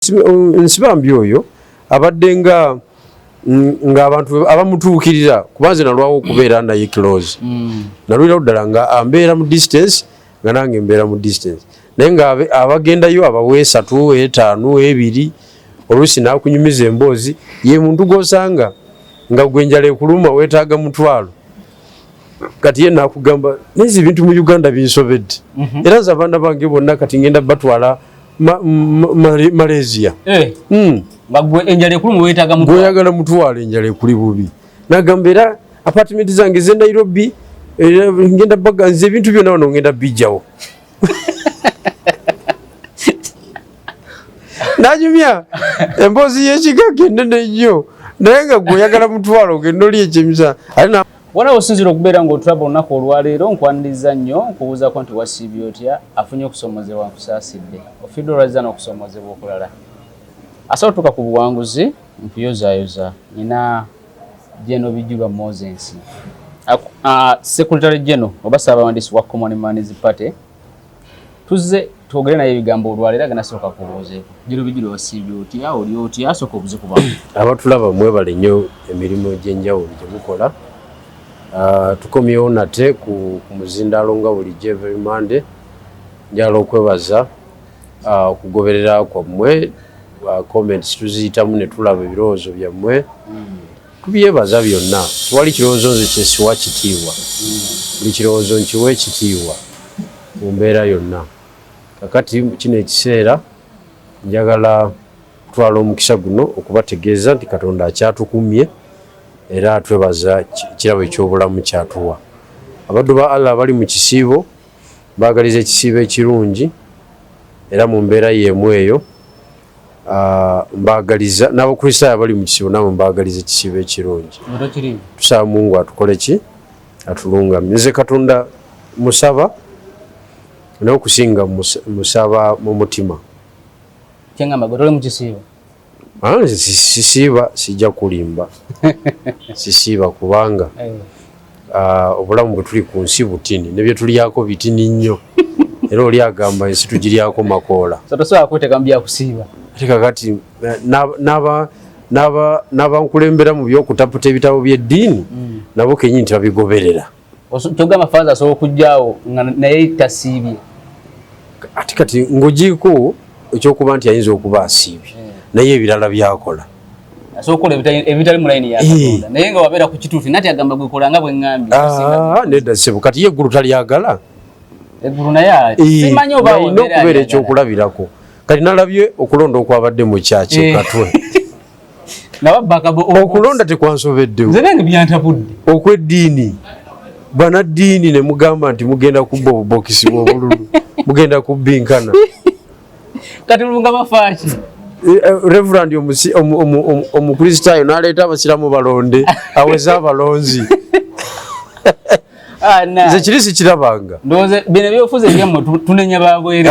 Nsibambi oyo abadde nga ng'abantu abamutuukirira, kuba nze nalwawo okubeera naye close. Nalwirawo ddala nga ambeera mu distance, nga nange mbeera mu distance, naye nga abagendayo abawa 3, 5, 2, oluusi n'akunyumiza emboozi. Ye muntu gw'osanga nga gwe enjala ekuluma, weetaaga 500, kati ye nakugamba, "Nezi ebintu mu Uganda binsobedde. Era nze abaana bange bonna kati ngenda batwala Malaysia." Eh. Nga gwe enjala ekuluma, weetaaga 500. Gweoyagala 500, enjala ekuli bubi. Nagamba, "Era apartment zange ze Nairobi, era ngenda baga nze ebintu byonna wano ngenda bijjawo." Nanyumya emboozi y'ekigagga enene nnyo, naye nga gwe oyagala 500, ogenda oli ekyemisana ate Wona osinzira okubeera ng'otulaba olunaku olwaleero, nkwaniriza nnyo, nkubuuzaako nti wasiibye otya? Afunye okusomozebwa, nkusaasidde. Ofiddwa olwazza n'okusomozebwa okulala, asobola otuuka ku buwanguzi, nkuyozaayoza. Nina General Bijulwa Moses, Secretary General oba Ssaabawandiisi wa Common Man's Party. Tuzze twogere naye ebigambo olwaleero. Agenda sooka kubuuzeeko. General Bijulwa, wasiibye otya? Oli otya? Sooka obuze ku bantu. Abatulaba, mwebale nnyo emirimu egy'enjawulo gye mukola. Tukomyewo nate ku muzindaalo nga bulijjo every Monday. Njagala okwebaza okugoberera kwammwe. Comments tuziyitamu ne tulaba ebirowoozo byammwe, tubyebaza byonna. Tewali kirowoozo nze kyesiwa kitiibwa, buli kirowoozo nkiwa ekitiibwa mu mbeera yonna. Kakati kino ekiseera njagala kutwala omukisa guno okubategeeza nti Katonda akyatukumye era twebaza ekirabo eky'obulamu kyatuwa. Abaddu ba Allah abali mu kisiibo, baagaliza ekisiibo ekirungi, era mu mbeera y'emu eyo mbaagaliza n'Abakristaayo abali mu kisiibo, nabo mbaagaliza ekisiibo ekirungi. Tusaba Mungu atukole ki? Atulungamye. Nze Katonda musaba, naye okusinga musaba mu mutima. Kyengamba gwe toli mu kisiibo? Nze sisiiba, sijja kulimba, sisiiba kubanga obulamu bwe tuli ku nsi butini, ne bye tulyako bitini nnyo, era oli agamba ensi tugiryako makoola. So tosobola kweteeka mu byakusiiba? Ate kakati n'abankulembera mu byokutaputa ebitabo by'eddiini nabo kenyini tebabigoberera. Kyogamba faaza asobola okujjaawo nga naye tasiibye? Ate kati ng'ogiiko ekyokuba nti ayinza okuba asiibye, naye ebirala byakola. Asobola okukola ebitali mu layini ya Katonda, naye nga wabeera ku kituufu nati agamba, "Gwe kola nga bwe ŋŋambye." Ah, nedda ssebo, kati ye eggulu talyagala? Eggulu naye simanyi oba alina okubeera ekyokulabirako. Kati nalabye okulonda okwabadde mu kyaki Katwe. Okulonda tekwansobeddewo. Nze nange byantabudde. Okweddiini, banaddiini ne mugamba nti mugenda kubba obubokisi bw'obululu, mugenda kubbinkana. Kati lunga bafaaki? Reverend Omukristaayo n'aleeta Abasiraamu balonde, aweze abalonzi. Nze kiri sikirabanga. Ndowooza bino ebyobufuzi ebyammwe tunenya babwere.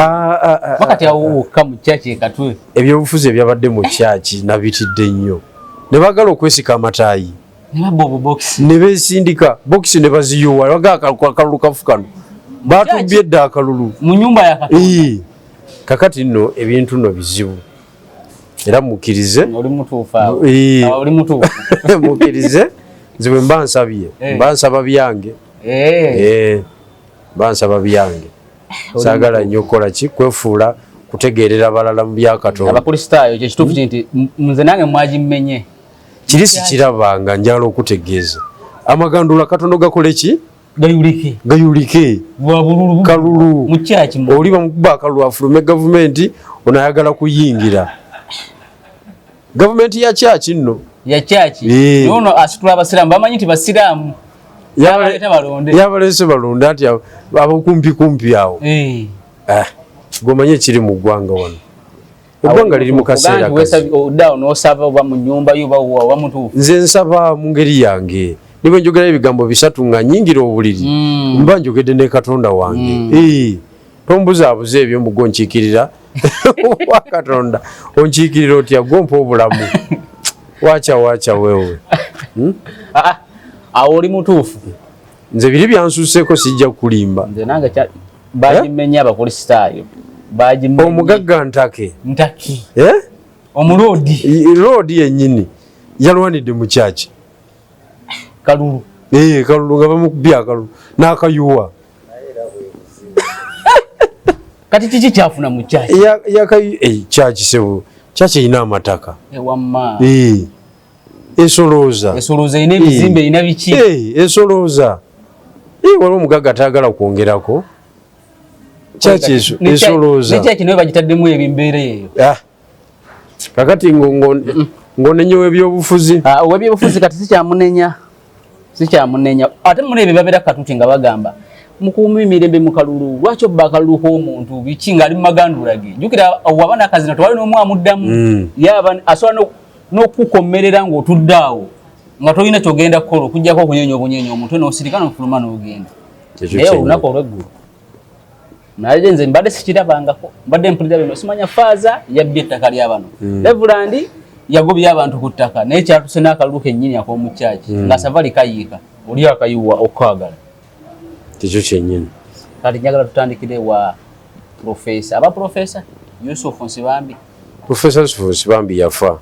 Wakati awo wokka mu kyaki Ekatwe. Ebyobufuzi ebyabadde mu kyaki nabitidde nnyo, ne baagala okwesika amataayi. Ne babba obubokisi. Ne beesindika bokisi ne baziyuwa, baga akalulu kafu kano, batubbye edda akalulu. Mu nyumba ya Katonda. Kakati nno ebintu nno bizibu, era mukkirize. Oli mutuufu awo. Oli mutuufu. Mukkirize, nze bwe mba nsabye, mba nsaba byange. Mba nsaba byange, saagala nnyo okukola ki, kwefuula kutegeerera balala mu bya Katonda. Abakristaayo, kyekituufu ki nti nze nange mwagimenye? Kiri sikirabanga. Njagala okutegeeza amagandula katono gakole ki? Gayulike. Gayulike. Bwabululu. Kalulu. Mu kyaki. Oli bamukuba akalulu afulume gavumenti, ono ayagala kuyingira gavumenti ya kyaki nno. Ya kyaki. Ono asitula Abasiraamu, bamanyi nti Basiraamu, yabaleeta balonde. Yabaleese balonde, anti abokumpi kumpi awo. Gweomanyi ekiri mu ggwanga wano, eggwanga liri mu kaseera kazibu. Odaawo n'osaba oba mu nyumba yo oba mutuufu? Nze nsaba mu ngeri yange, ne bwe njogera ebigambo bisatu nga nyingira obuliri, mba njogedde ne Katonda wange. Tombuzaabuza ebyo mbu gwonkiikirira wa Katonda. Onkiikirira otya? Gwompa obulamu? Wacha wacha wewe, Ah, ah, awo oli mutuufu. Nze biri byansuseeko, sijja kulimba. Nze nange bagimenya, Abakristaayo bagimenya. Omugagga Ntake. Ntaki. Eh? Omuloodi. Loodi yennyini yalwanidde mu kyaki. Kalulu. Kalulu nga bamukubye akalulu n'akayuwa. Kati kiki kyafuna mu kyaki? Kyaki sebo, kyaki erina amataka. Ewamma. Esolooza. Esolooza erina ebizimbe, erina biki? Esolooza. Waliwo omugagga atayagala kwongerako. Kyaki esolooza. Ne kyaki nayo bagitaddemu ebimbeera eyo. Kakati ng'onenya ow'ebyobufuzi. Ow'ebyobufuzi kati sikyamunenya. Sikyamunenya. Ate muna ebyo babeera katuti nga bagamba mukuuma emirembe mu kalulu, lwaki obba akalulu k'omuntu biki ng'ali mu magandula ge. Jjukira waba n'akazina tewali n'omu amuddamu. Yaba asobola n'okukukomerera ng'otudde awo nga tolina ky'ogenda kukola okuggyako okunyeenya obunyeenya omutwe n'osirika n'ofuluma n'ogenda. Naye olunaku olw'eggulo naye nze mbadde sikirabangako, mbadde mpulira bino simanya faaza yabbye ettaka lya bano. Reverend yagobye abantu ku ttaka naye kyatuse n'akalulu kennyini ak'omu kyaki nga savali kayiika oli akayiwa okukaagala. Ekyo kyennyini. Kati njagala tutandikire wa profesa. Aba profesa Yusuf Nsibambi. Profesa Yusuf Nsibambi yafa.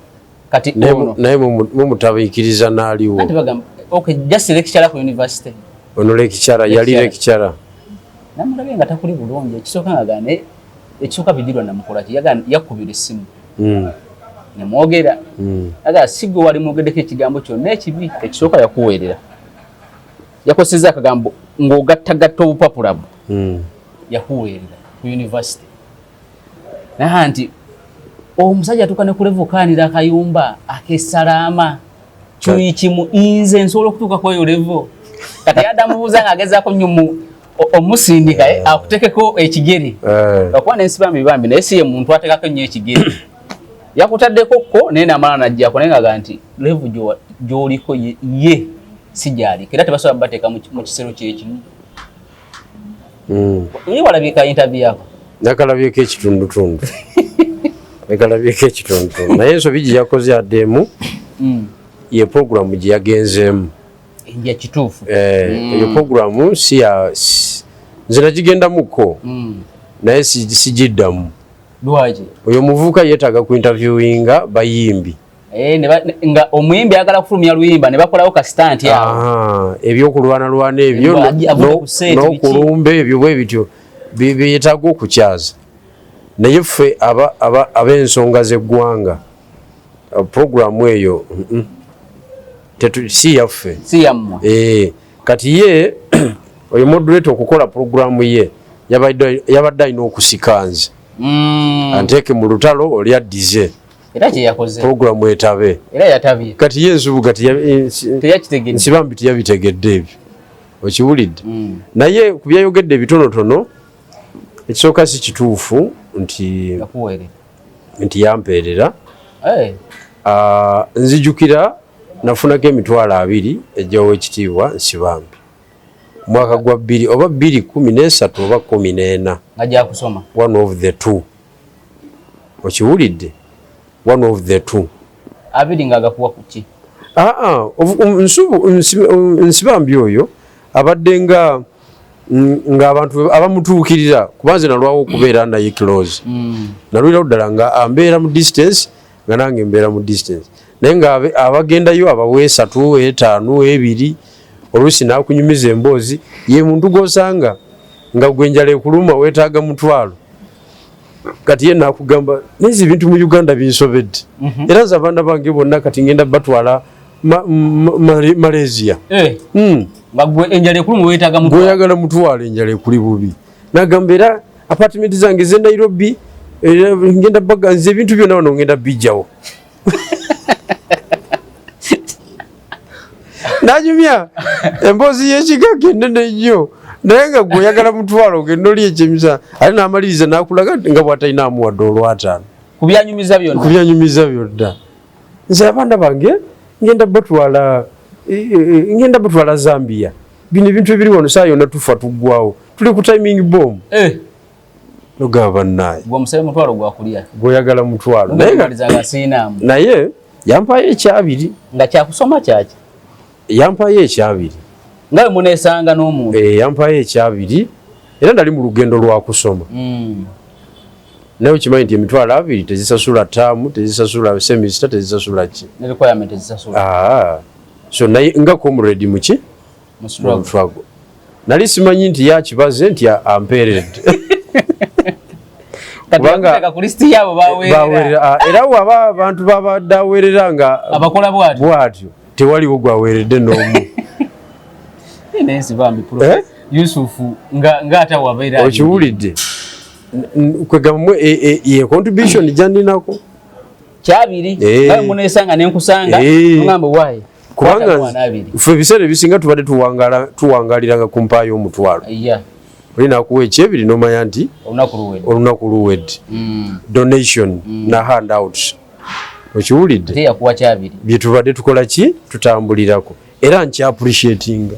Kati ono naye mumutabiikiriza n'aliwo. Anti bagamba, okay, just lecturer ku university. Ono lecturer, yali lecturer. Namulabye nga takuli bulungi, ekisooka nga gane, ekisooka Bigirwa namukola ki? Yagamba yakubira essimu. Ne mwogera. Agamba si gwe wali mwogeddeko ekigambo kyonna ekibi, ekisooka yakuweerera. Yakosezza akagambo ng'ogattagatta obupapula bwo. Yakuweerera ku university. Naye nti omusajja atuuka ne kulevukaanira akayumba ak'essalaama kyuyi kimu, nze nsobola okutuuka ku eyo level. Kati yadde amubuuza ng'agezaako nnyo omusindika, akuteekeko ekigere. Lwakuba n'Ensibambi bambi naye si ye muntu ateekako ennyo ekigere. Yakutaddeko ko naye n'amala n'aggyako naye ng'agamba nti level gy'oliko ye si gy'aliko era tebasobola bateeka mu kisero kyekimu. Ye walabyeko interview yako? Nakalabyeko ekitundutundu. Nakalabyeko ekitundutundu. Naye ensobi gye yakoze addemu ye programu gye yagenzeemu. Ya kituufu. Eyo programu si ya, nze nagigendamuko naye sigiddamu. Lwaki? Oyo omuvubuka yeetaaga ku interviewinga bayimbi. Nga omuyimbi ayagala kufulumya luyimba ne bakolawo ka stunt awo. Ebyokulwanalwana ebyo n'okulumba ebyo bwe bityo byetaaga okukyaza. Naye ffe ab'ensonga z'eggwanga programu eyo si yaffe. Si yammwe. Kati ye oyo moderator okukola programu ye yabadde alina okusika nze. Anteeke mu lutalo oli addize. Era kye yakoze. Programu etabe. Era yatabye. Kati ye Nsubuga teyakitegedde. Nsibambi teyabitegedde ebyo. Okiwulidde? Naye ku byayogedde ebitonotono, ekisooka si kituufu Yakuweerera. nti yampeerera. Nzijukira nafunako 20,000 egy'Oweekitiibwa Nsibambi. Mwaka gwa bbiri oba bbiri kumi n'esatu oba kumi n'ena. Nga gyakusoma. One of the two. Okiwulidde? One of the two. 20 ng'agakuwa ku ki? Nsibambi oyo abadde ng'abantu abamutuukirira, kuba nze nalwawo okubeera naye close. Nalwirawo ddala nga ambeera mu distance, nga nange mbeera mu distance. Naye nga abagendayo abawa 3, 5, 2, oluusi n'akunyumiza emboozi, ye muntu gw'osanga nga gwe enjala ekuluma weetaaga mutwalo. Kati ye n'akugamba, naye ebintu mu Uganda binsobedde. Era nze abaana bange bonna kati ngenda batwala Malaysia. Nga gwe enjala ekuluma weetaaga mutwalo. Gw'oyagala mutwalo, enjala ekuli bubi. N'agamba era apartment zange ez'e Nairobi, era ngenda baga, nze ebintu byonna wano ngenda bijjawo. Nanyumya emboozi y'ekigagga ennene ennyo, naye nga gwe oyagala mutwalo ogenda oli ekyemisana, ate n'amaliriza n'akulaga nga bw'atalina amuwadde olwataano. Ku byanyumiza byonna. Ku byanyumiza byonna. Nze abaana bange ngenda batwala Zambia. Bino ebintu ebiri wano saa yonna tufa tuggwawo. Tuli ku timing bomb. Nogamba bannaaye. Gwe omusebe mutwalo gwa kulya. Gw'oyagala mutwalo. Naye nga siinaamu. Naye yampaayo ekyabiri. Nga kyakusoma kyaki? Yampaayo ekyabiri. Nga bwe muneesanga n'omuntu. Yampaayo ekyabiri. Era nali mu lugendo lwa kusoma. Naye okimanyi nti 20,000 tezisasula taamu, tezisasula semester, tezisasula ki. Ne requirement ezisasula. Ah. So naye nga comrade muki mu struggle. Mu struggle. Nali simanyi nti yakibaze nti ampeeredde. Kubanga ku list yabo baweerera. Baweerera. Ah, era waba abantu babadde aweerera nga abakola bwatyo. Bwatyo. Tewaliwo gwaweeredde n'omu. Nensi bambi pro. Eh? Yusufu nga nga ata wabeera. Okiwulidde. Kwegamba ye contribution gyandinako. Kyabiri. Eh. Bawe munesanga ne nkusanga. Eh. Ngamba why? Kubanga ffe ebiseera ebisinga tubadde tuwangaliranga ku mpaayo 10,000. Yeah. Oli nakuwa ekyebiri n'omanya nti olunaku luwedde. Olunaku luwedde. Donation na handouts. Okiwulidde? Ate yakuwa kyabiri. Bye tubadde tukola ki? Tutambulirako. Era nkya appreciatinga.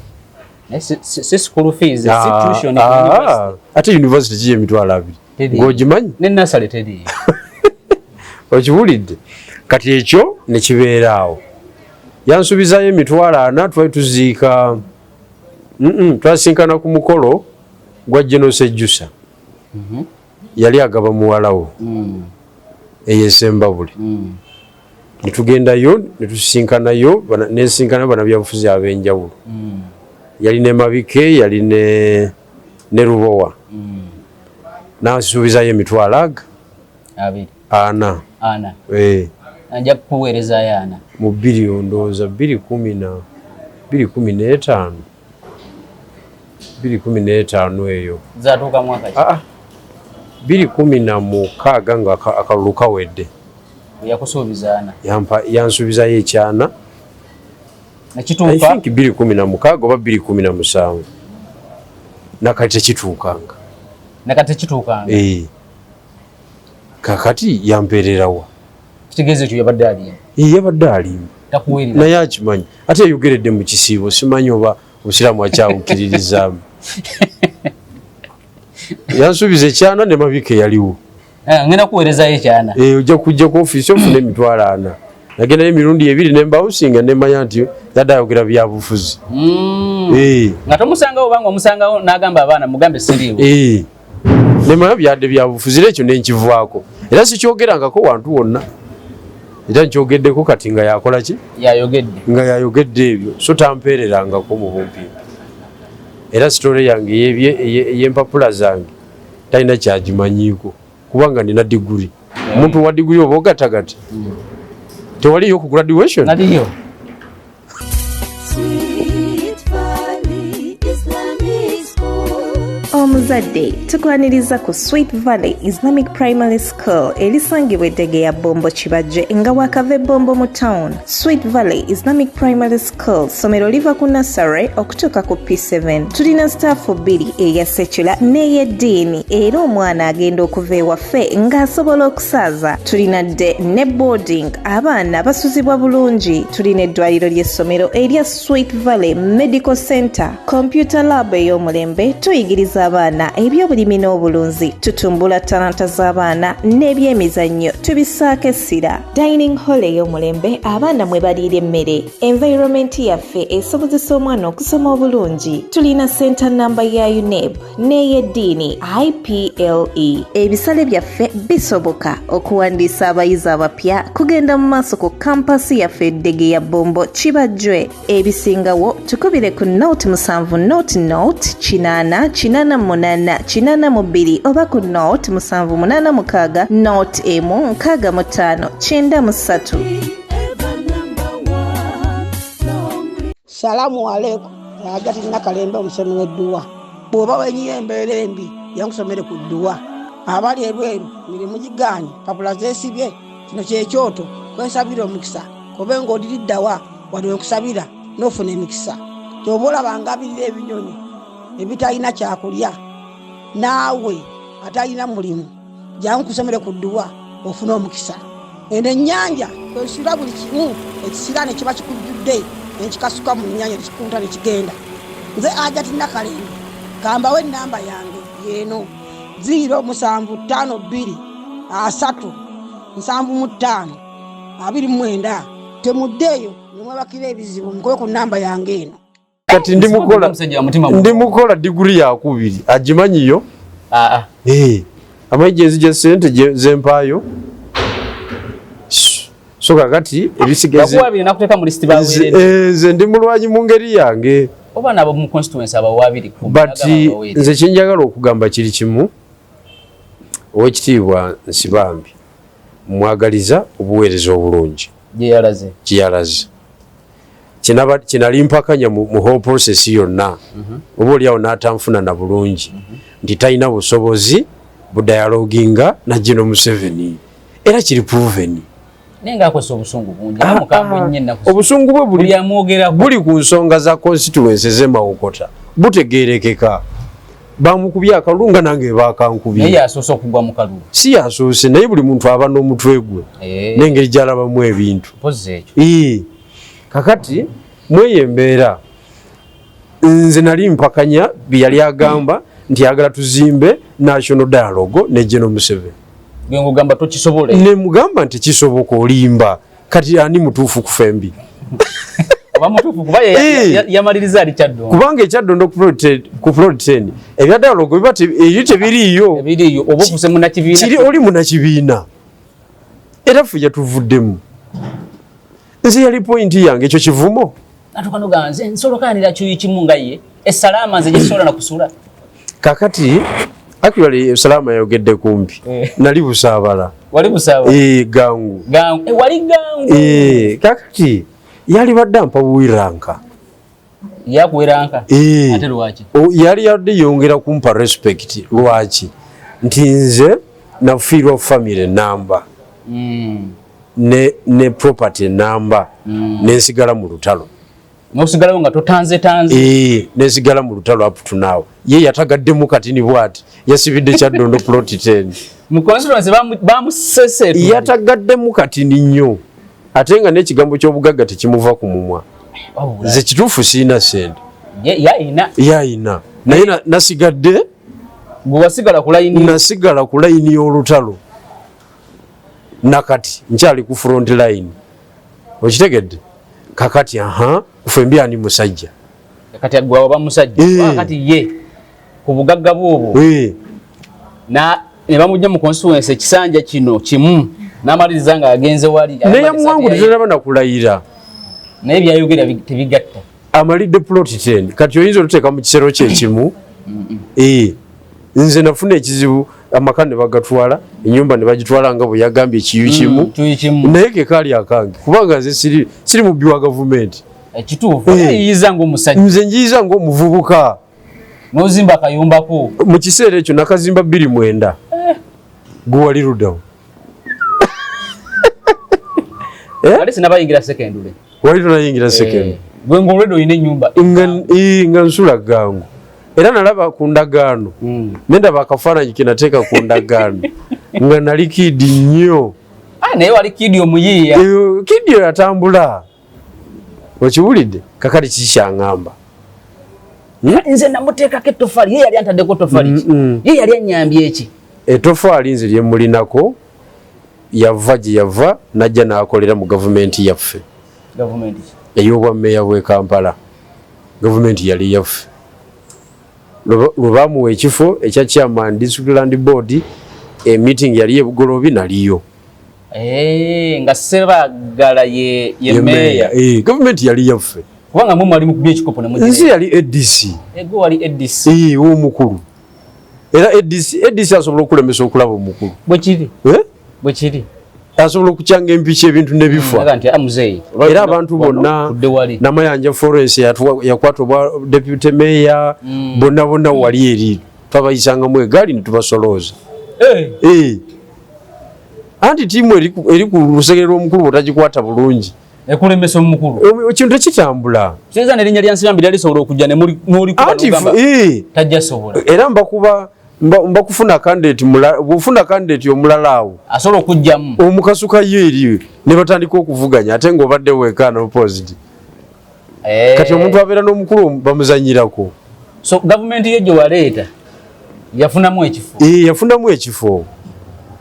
Naye si school fees, si tuition ku university. Ate university kiye 20,000. Teri. Ng'ogimanyi? Ne nursery teri. Okiwulidde? Kati ekyo ne kibeera awo. Yansuubizaayo 40,000, twali tuziika, twasinkana ku mukolo gwa General Sejjusa. Yali agaba muwala wo. Eyo Sembabule. Ne tugendayo, ne tusisinkanayo, ne nsinkana bannabyabufuzi ab'enjawulo. Yali ne Mabike, yali ne Lubowa. N'ansuubizayo emitwalo aga? Abiri. Ana. Ana. Nja kukuweerezaayo ana. Mu bbiri ndowooza bbiri kumi na, bbiri kumi n'etaano. Bbiri kumi n'etaano eyo. Zaatuuka mwaka ki? 2016 nga akalulu kawedde. Yakusuubiza ana. Yansuubizayo ekyana. Nekituuka? I think bbiri kumi na mukaaga oba bbiri kumi na musanvu. Nakati tekituukanga. Nakati tekituukanga? Kakati yampeererawa. Kitegeeza ekyo yabadde alimba. Yabadde alimba. Takuweerera. Naye akimanyi. Ate yayogeredde mu kisiibo, simanyi oba obusiraamu akyawukiririzaamu. Yansuubiza ekyana ne Mabike yaliwo. Ngenda kuweerezayo ekyana. Ojja kujja ku ofiisi ofune 40,000. Nagendayo emirundi ebiri ne mbawusinga ne mmanya nti yadde ayogera byabufuzi. Nga tomusangawo oba ng'omusangawo n'agamba abaana mugambe siriiwo. Ne mmanya byadde byabufuzi era ekyo ne nkivaako. Era sikyogerangako wantu wonna. Era nkyogeddeko kati nga yakola ki? Yayogedde. Nga yayogedde ebyo. So tampeererangako mu bumpimpi. Era sitole yange ey'empapula zange talina kyagimanyiiko kubanga nina diguri. Omuntu wa diguri oba ogatagata. Tewaliyo ku graduation? Naliyo. Omuzadde tukwaniriza ku Sweet Valley Islamic Primary School erisangibwa eddege ya Bombo Kibajje nga wakava Bombo mu town. Sweet Valley Islamic Primary School ssomero liva ku nursery okutuuka ku P7. Tulina staff bbiri, eya secular n'ey'eddiini, era omwana agenda okuva ewaffe ng'asobola okusaaza. Tulina dde ne boarding, abaana basuzibwa bulungi. Tulina eddwaliro ly'essomero erya Sweet Valley Medical Center, computer lab ey'omulembe, tuyigiriza abaana ebyobulimi n'obulunzi, tutumbula talanta z'abaana n'ebyemizannyo tubissaako essira. Dining hall ey'omulembe abaana mwe baliira emmere. Environment yaffe esobozesa omwana okusoma obulungi. Tulina center number ya UNEB n'ey'eddiini IPLE. Ebisale byaffe bisoboka. Okuwandiisa abayizi abapya kugenda mu maaso ku kampasi yaffe eddege ya Bombo Kibajjwe. Ebisingawo tukubire ku note musanvu note note kinaana kinaana munaana kinaana mu bbiri oba ku note musanvu munaana mukaaga note emu nkaaga mu ttaano kyenda mu ssatu. Salamu aleikum. Hajati Nakalembe omusomi w'edduwa. Bw'oba wenyiye embeera embi, yankusomere ku dduwa. Abali ebweru mirimu gigaanye, papula zeesibye. Kino kyekyoto kwensabira omukisa, kobe ng'odiriddawa wali wenkusabira n'ofuna emikisa. Ky'oba olaba ngabirira ebinyonyi ebitalina kyakulya, naawe atalina mulimu, jangu nkusomere ku dduwa ofune omukisa. Eno ennyanja kwesula buli kimu ekisiraane kiba kikujjudde, nekikasuka mu nnyanja nekikunta nekigenda. Nze Hajati Nakalembe, kambawe ennamba yange yeeno ziro musanvu ttaano bbiri asatu nsanvu mu ttaano abiri mu mwenda. Temuddeeyo ne mwebakira ebizibu, mukube ku nnamba yange eno. Kati Omusajja wa mutima mubi. ndi mukola diguri yakubiri, agimanyiyo? Amanyi gye nzija sente zempaayo. So kakati ebisigaze nze ndi mulwanyi mu ngeri yange. Oba nabo mu constituency abawaabiri. But nze kyenjagala okugamba kiri kimu, Owekitiibwa Nsibambi mwagaliza obuweereza obulungi gyeyalaze. Kinali mpakanya mu whole process yonna, oba oliawo n'atanfuna na bulungi, nti talina busobozi budialoginga na General Museveni, era kiri proven. Obusungu bwe buli ku nsonga za constituency z'emawokota butegerekeka. Bamukubye akalulu nga nange bakankubye. Naye yasoose okugwa mu kalulu. Si yasoose, naye buli muntu aba n'omutwe gwe n'engeri gy'alabamu ebintu. Kakati mweyo embeera nze nali mpakanya bye yali agamba nti ayagala tuzimbe national dialogue ne General Museveni. Gwe ng'ogamba tokisobola. Ne mugamba nti kisoboka, olimba. Kati ani mutuufu ku fembi? Oba mutuufu kuba yamaliriza ali Kyaddondo. Kubanga ekyaddondo ku plot 10 ebya dialogue biba eri tebiriiyo. Ebiriiyo, oba ofuse munnakibiina. Kiri oli munnakibiina. Era ffe yatuvuddemu. Nze yali point yange, ekyo kivumo. Atuuka n'ogamba nze nsolokanira kyuyi kimu nga ye. Esalaama nze gye sobola na kusula. Kakati actually Esalaama yayogedde kumpi. Nali Busaabala. Wali Busaabala? Gangu. Gangu. Wali gangu. Kakati yali badde ampa buwiranka. Yakuweranka? Ate lwaki? Yali yadde yongera kumpa respect. Lwaki? Nti nze nafiirwa family namba. Ne property namba. Nensigala mu lutalo. N'osigalawo nga totanze tanze. Nensigala mu lutalo up to now. Ye yatagaddemu kati ni bw'ati. Yasibidde Kyaddondo plot 10. Mu constituency bamusese. Yatagaddemu kati ni nnyo. Ate nga n'ekigambo ky'obugagga tekimuva ku mumwa. Nze kituufu sirina ssente. Yayina. Yayina. Naye nasigadde. Gwe wasigala ku layini. Nasigala ku layini y'olutalo. Nakati nkyali ku front line. Okitegedde? Kakati aha, ffembi ani musajja? Kati gwe oba musajja. Kati ye ku bugagga bw'obwo. Na ne bamujja mu constituency ekisanja kino kimu n'amaliriza ng'agenze wali. Naye yamuwangudde talaba na kulayira. Naye byayogera tebigatta. Amalidde plot 10. Kati oyinza oluteeka mu kisero kye kimu. Nze nafuna ekizibu amaka ne bagatwala, ennyumba ne bagitwala nga bwe yagambye ekiyu kimu. Naye ke kaali akange kubanga nze siri mubbi wa gavumenti. Ekituufu. Oyiyiza ng'omusajja. Nze njiyiza ng'omuvubuka. N'ozimba akayumbako. Mu kiseera ekyo nakazimba 2009. Gwe wali luddawo. Ate sinabayingira secondary. Wali tonayingira secondary. Gwe ng'olwedde olina ennyumba. Nga nsula gangu. Era nalaba ku ndagaano. Nendaba akafaananyi ke nateeka ku ndagaano. Nga nali kidi nnyo. Naye wali kidi omuyiiya. Kidi oyo atambula. Okiwulidde? Kakati kiki kyaŋŋamba? Nze namuteekako ettofaali, ye yali antaddeko ettofaali ki? Ye yali annyambye eki? Ettofaali nze lye mulinako yava gye yava n'ajja n'akolera mu gavumenti yaffe. Gavumenti ki? Ey'obwa mmeeya bw'e Kampala. Gavumenti yali yaffe. Lwe baamuwa ekifo ekya chairman district land board, e meeting yali e Bugolobi naliyo. Nga Ssebaggala ye mmeeya. Gavumenti yali yaffe. Kubanga mwe mwali mukubye ekikopo ne mugira. Nze yali ADC. Gwe wali ADC. Omukulu. Era ADC asobola okulemesa okulaba omukulu. Bwe kiri. Bwe kiri. Asobola okukyanga empiki ebintu ne bifa. Era abantu bonna Namayanja Florence yakwata obwa deputy mayor, bonna bonna wali eri. Twabayisangamu eggaali ne tubasolooza. Anti ttiimu eri ku lusegere lw'omukulu bw'otagikwata bulungi. Ekulemesa omukulu. Ekintu tekitambula. Kitegeeza n'erinnya lya Nsibambi lyali lisobola okujja ne n'olikuba n'ogamba tajja sobola. Era mbakufuna candidate mulala, bw'ofuna candidate omulala awo. Asobola okujjamu. Omukasukayo eri ne batandika okuvuganya ate ng'obadde weka n'opposite. Kati omuntu abeera n'omukulu bamuzannyirako. So gavumenti ye gye waleeta yafunamu ekifo. Yafunamu ekifo.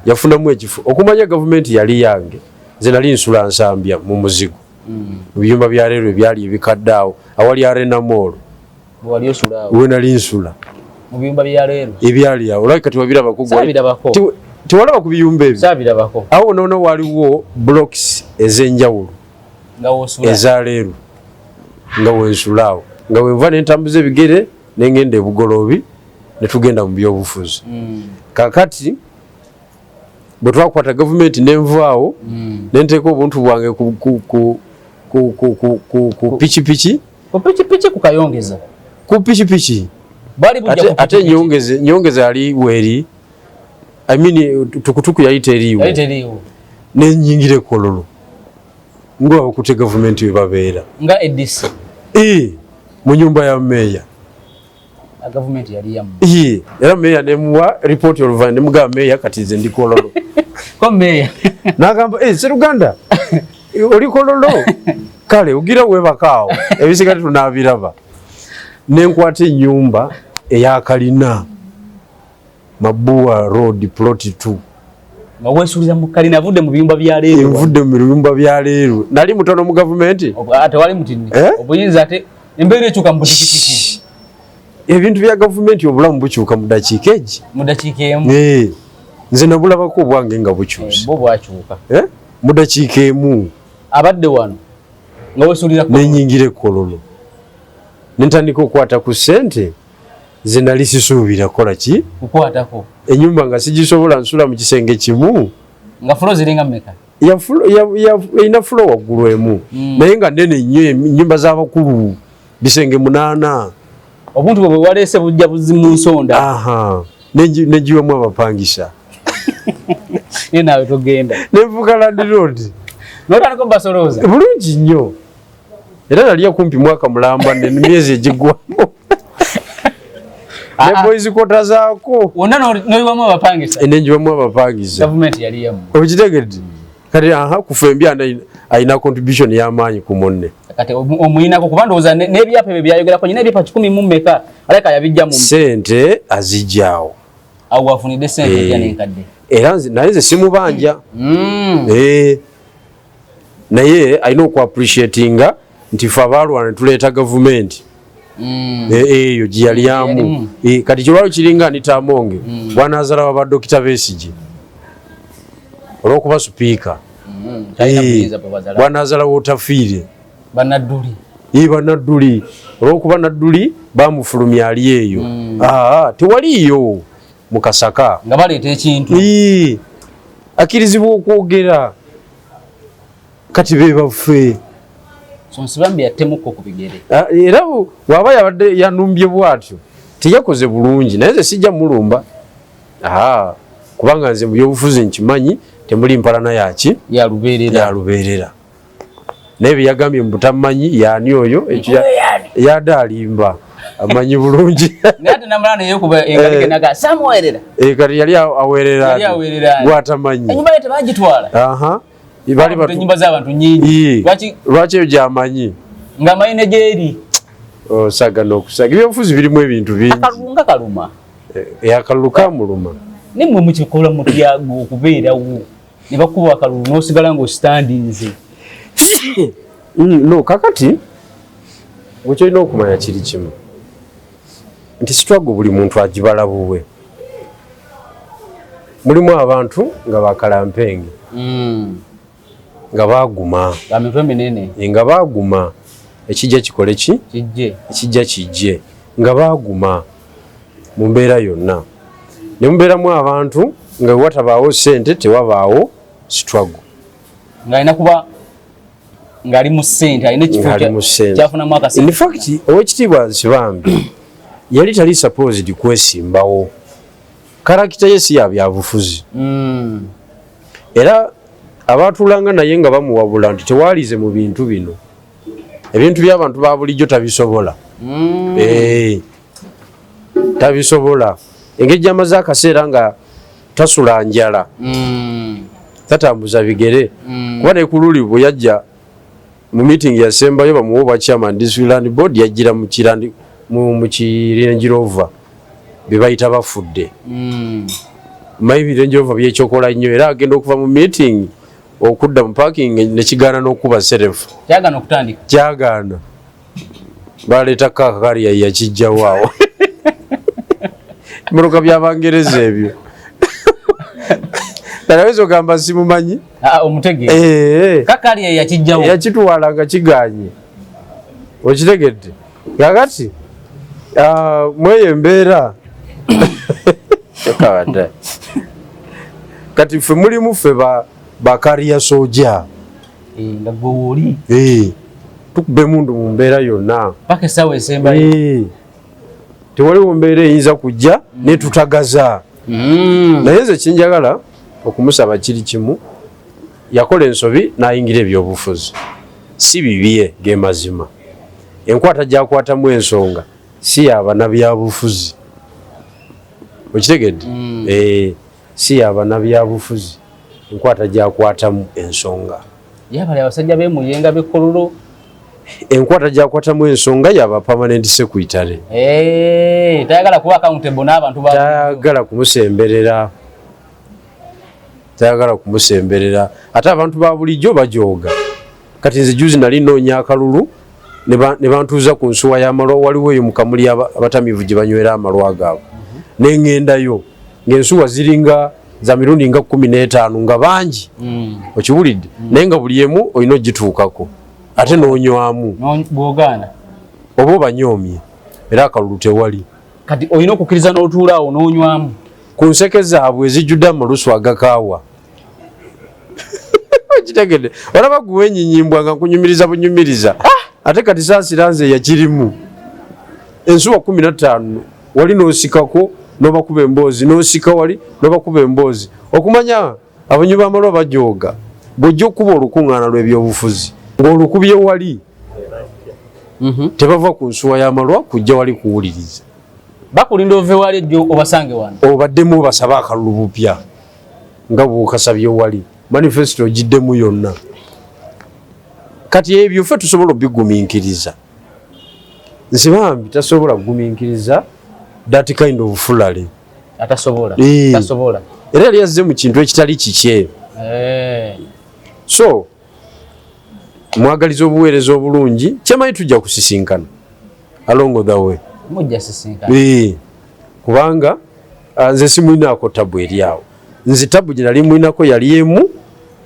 Yafunamu ekifo. Okumanya gavumenti yali yange. Nze nali nsula Nsambya mu muzigo. Mu biyumba bya leero ebyali ebikadde awo awali Arena Mall. Wali osula awo. We nali nsula. Mu biyumba bya leero. Ebyali awo, olabika tewabirabako. Saabirabako. Tewalaba ku biyumba ebyo? Saabirabako. Awo nono waliwo blocks ez'enjawulo. Nga wosula. Eza leero nga wensula awo, nga wenva nentambuza ebigere nengenda ebugoloobi, netugenda mu byobufuzi. Kakati bwe twakwata gavumenti, nenvaawo, nenteeka obuntu bwange ku pikipiki. Ku pikipiki ku Kayongeza? Ku pikipiki. Bali bujja ku Ate pikipiki. Nyongeze ali weeri, I mean, tukutuku yali teriiwo. Yali teriiwo. Nenyingira ekololo nga abakute gavumenti we babeera. Nga ADC? Eh, mu nyumba ya meeya. A gavumenti yali yammwe? Eh, era meeya nemuwa ripooti oluvannyuma, nemugamba, "Meeya, kati nze ndi Kololo." Ko meeya? N'agamba, "Eh, Seruganda, oli Kololo, kale ogira weebakaawo, ebisigadde tunaabiraba." Nenkwata ennyumba eyakalina, Mabuwa Road, plot 2. Nga weesuuliza mu kalina, avudde mu biyumba bya leero. Envudde mu biyumba bya leero, nali mutono mu gavumenti. Tewali mutini. Eh? Obuyinza, ate embeera ekyuka mu butikitiki. Ebintu bya gavumenti, obulamu bukyuka mu dakiika egi. Mu dakiika emu. Eh, nze nabulabako obwange nga bukyuse. Bwo bwakyuka. Eh? Mu dakiika emu. Abadde wano nga weesuulira. Nenyingira ekololo, nentandika okukwata ku ssente ze nali sisuubira kukola ki? Kukwatako. Enyumba nga sigisobola, nsula mu kisenge kimu. Nga floor ziringa mmeka? Erina floor waggulu emu, naye nga nene nnyo, ennyumba z'abakulu, bisenge 8. Obuntu bwe bwewaleese bujja buzi mu nsonda. Aha, negiwamu abapangisa. Naye naawe togenda. Nenfuuka landlord. Notandika obasolooza. Bulungi nnyo, era nalya kumpi mwaka mulamba nemyezi egiggwamu ne boys quarter zaako. Wonna noyiwamu abapangisa. Nenjiwamu abapangisa. Gavumenti yali yammwe. Okitegedde kati? Aha, kufa embi alina contribution y'amaanyi ku munne. Kati omuyinako, kuba ndowooza n'ebyapa ebyo byayogerako, nyina ebyapa kikumi mu mmeka, aleka yabijja mu Sente azijjaawo. Awo wafunidde sente Eh. empya n'enkadde. Era naye nze simubanja. Eh, naye alina okuappreciatinga nti fe abaalwana tuleeta gavumenti. Eh, eyo gyeyalyamu. Yalimu. Eh, kati kirwalo kiringa Anita Amonge bwanazaala wa badokita Besigye olwokuba sipiika. Talina Eh, buyinza bwe bazala. Bwanazaala wotafiire. Banadduli. Banadduli, olwokuba Nadduli bamufulumya ali eyo. Aa, tewaliiyo mu kasaka. Nga baleeta ekintu. Ii, akkirizibwa okwogera, kati be baffe. So Nsibambi yattemukko ku bigere. Ah, era waba yabadde yanumbye bwatyo, teyakoze bulungi, naye nze sijja mulumba. Aha, kubanga nze mu byobufuzi nkimanyi temuli mpalana yaki. Ya lubeerera. Ya lubeerera, naye bye yagambye mu butamanyi yaani oyo, ekyo yadde alimba, amanyi bulungi. Naye ate namala neyekuba engalike naga samuwerera. Eh, kati yali aweerera. Yali aweerera ani? Gwatamanyi. Enyumba ye tebagitwala. Aha, bali batu Enyumba z'abantu nyingi. Ii, Lwaki? Lwaki eyo gyamanyi? Ng'amanyi ne gyeri. Osaga n'okusaga, ebyobufuzi birimu ebintu bingi. Akalulu nga kaluma. Eh, akalulu kamuluma. Nimwe mukikola mutya okubeerawo ne bakuba akalulu n'osigala ng'ositandinze? No, kakati gwe kyolina okumanya kiri kimu nti struggle buli muntu agibala buwe. Mulimu abantu nga bakalampenge, nga baguma. Ba mitwe minene. Eh, nga baguma ekijja kikole ki? Kijje. Ekijja kijje, nga baguma mu mbeera yonna. Ne mubeeramu abantu nga bwe watabaawo ssente tewabaawo struggle. Ng'alina kuba ng'ali mu ssente, alina ekifo Ng'ali mu ssente. kyafunamu akasente. In fact, Owekitiibwa Nsibambi yali tali supposed kwesimbawo, character ye si ya byabufuzi. Era abaatuulanga naye nga bamuwabula nti tewaalize mu bintu bino, ebintu by'abantu ba bulijjo tabisobola. Eh, tabisobola, engeri gyamaze akaseera nga tasula njala, tatambuza bigere. Kuba ne ku luli bwe yajja mu meeting yasembayo bamuwa obwa chairman district land board, yajjira mu kirandi mu ki Range Rover bye bayita bafudde. Maybe Range Rover byekyokola nnyo, era agenda okuva mu meeting okudda mu parking nekigaana n'okuba serefu. Kyagaana okutandika. Kyagaana, baleeta kakakali yakijjawo awo. Bimotoka by'Abangereza ebyo. Ddala ogamba simumanyi? Ah, omutegeera. Eh, Kakali ye yakijjawo. Yakitwala nga kiganye, okitegedde? Kakati mweyo embeera kyokka kati ffe mulimu ffe ba career soldier. Eh, nga gwe wooli. Eh, tukuba emundu mu mbeera yonna. Paka essaawa esembayo. Eh, tewaliwo mbeera eyinza kujja netutagaza. Naye nze kinjagala okumusaba kiri kimu: yakola ensobi n'ayingira ebyobufuzi, si bibye, ge mazima. Enkwata gyakwatamu ensonga si yabanabyabufuzi, okitegedde? Eh, si yabanabyabufuzi enkwata gyakwatamu ensonga. Yabali abasajja b'emuyenga b'ekkololo. Enkwata gyakwatamu ensonga yaba permanent secretary. Eh, tayagala kuba accountable n'abantu ba Tayagala kumusemberera, tayagala kumusemberera. Ate abantu ba bulijjo bajooga. Kati nze juzi nali noonya akalulu ne bantuuza ku nsuwa y'amalwa. Waliwo eyo mu Kamuli abatamiivu gye banywera amalwa gaabwe. Neŋŋendayo ng'ensuwa ziringa za mirundi nga 15, nga bangi. Okiwulidde? Naye nga buli emu olina ogituukako ate n'onywamu. Bw'ogaana? Oba obanyoomye, era akalulu tewali. Kati olina okukkiriza n'otuula awo n'onywamu? Ku nseke zaabwe ezijjudde amalusu agakaawa, okitegedde? Olaba gwe wenyinyibwa nga nkunyumiriza bunyumiriza, ate kati saasira nze yakirimu. Ensuwa 15 wali n'osikako n'obakuba emboozi, n'osika wali n'obakuba emboozi. Okumanya abanywi b'amalwa bajooga, bw'ojja okuba olukuŋŋaana lw'ebyobufuzi ng'olukubye wali, tebava ku nsuwa y'amalwa kujja wali kuwuliriza. Bakulinda ove wali ejjo obasange wano. Obaddemu obasabe akalulu bupya nga bwokasabye wali, manifesto ogiddemu yonna. Kati ebyo ffe tusobola obigumiikiriza. Nsibambi tasobola kugumiikiriza that kind of foolery. Atasobola. Eh. Tasobola. Era yali azze mu kintu ekitali kikye. So mwagaliza obuweereza obulungi. Kyemanyi tujja kusisinkana along the way. Mujja sisinkana. Eh, kubanga nze simulinaako tabu eri awo. Nze tabu gye nali mulinako yali emu,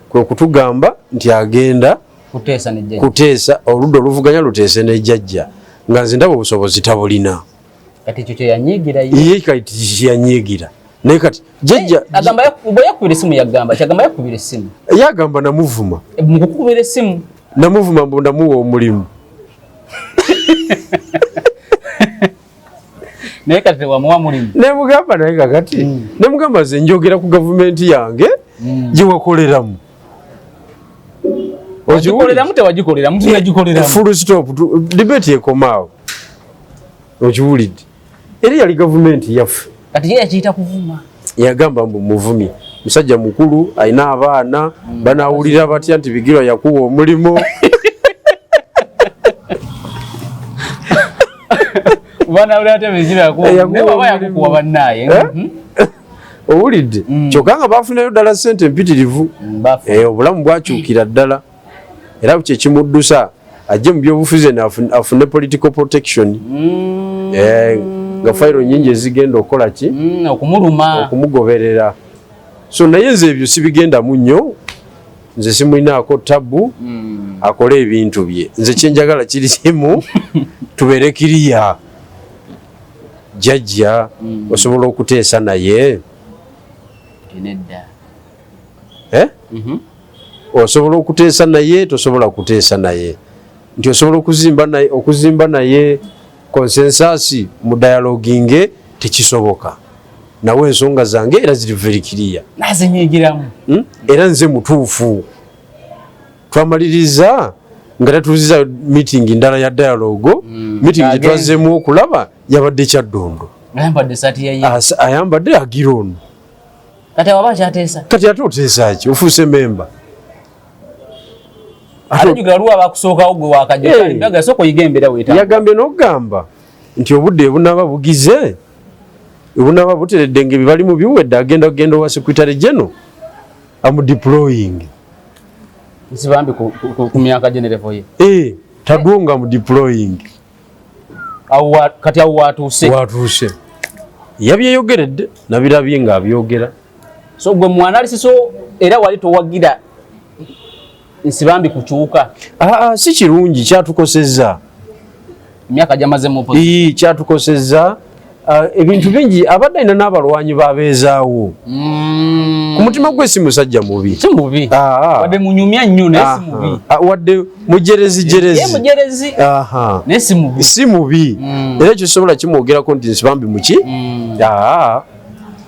kwe kutugamba nti agenda kuteesa nejjajja. Kuteesa, oludda oluvuganya luteese nejjajja, nga nze ndaba obusobozi tabulina. Kati ekyo kyeyanyiigira ye. Ye kati kyeyanyiigira, naye kati jjajja Agamba bwe yakubira essimu, yagamba kyagamba yakubira essimu. Yagamba namuvuma. Mu kukubira essimu. Namuvuma mbu ndamuwa omulimu. Naye kati tewamuwa mulimu. Nemugamba, naye kakati nemugamba nze njogera ku gavumenti yange gyewakoleramu. Wagikoleramu, tewagikoleramu, tunagikoleramu. Full stop, debate ekomaawo, okiwulidde? Era yali gavumenti yaffe. Kati ye yakiyita kuvuma. Yagamba mbu muvumi, musajja mukulu alina abaana, banawulira batya nti Bigirwa yakuwa omulimu? Banawulira ate Bigirwa yakuwa naye baba omulimu. Yakukuwa bannaaye. Eh? Owulidde? Kyokka nga bafunayo ddala sente empitirivu. Bafu. Eh, obulamu bwakyukira ddala, era kyekimuddusa ajje mu byobufuzi eno afune political protection. Eh, nga fayiro nyingi ezigenda okukola ki? Okumuluma. Okumugoberera. So naye nze ebyo sibigendamu nnyo, nze simulinaako tabu. Akole ebintu bye. Nze kyenjagala kiri kimu, tubeere kiriya. Jjajja osobola okuteesa naye? Nedda. Eh? Osobola okuteesa naye? Tosobola kuteesa naye nti osobola okuzimba naye, okuzimba naye consensus mu dialoguinge, tekisoboka. Nawe ensonga zange era ziri very clear. Nazinyigiramu. Era nze mutuufu. Twamaliriza nga tatuuziza meeting ndala ya dialogue. Meeting Agenze. gyetwazzeemu okulaba yabadde Kyaddondo. Ayambadde esaati ya ye. Ayambadde agira ono. Kati awaba akyateesa? Kati ate oteesa ki? Ofuuse memba. Ate jjukira waliwo abakusookawo, gwe wakajja. Eh. Mbaga sooka oyiga embeera weetaaga. Yagambye n'okugamba nti obudde bunaaba bugize, bunaaba buteredde, nga ebibalimu biwedde, agenda kugenda owa secretary general amudeploying. Nsibambi ku myaka gye ne level ye. Eh, Tadwonga amudeploying. Kati awo watuuse. Watuuse. Yabyeyogeredde, nabirabye ng'abyogera. So gwe mu analysis era wali towagira Nsibambi kukyuka? Aa, si kirungi, kyatukosezza. Emyaka gyamaze mu opposition. Ii, kyatukosezza. Ah, ebintu bingi abadde alina n'abalwanyi babeezaawo. Ku mutima gwe si musajja mubi. Si mubi. Ah. Wadde munyumya nnyo, naye si mubi. Ah, wadde mujerezi Ye jerezi. Mujerezi, naye si mubi. Si mubi. Era ekyo sobola kimwogerako nti Nsibambi muki.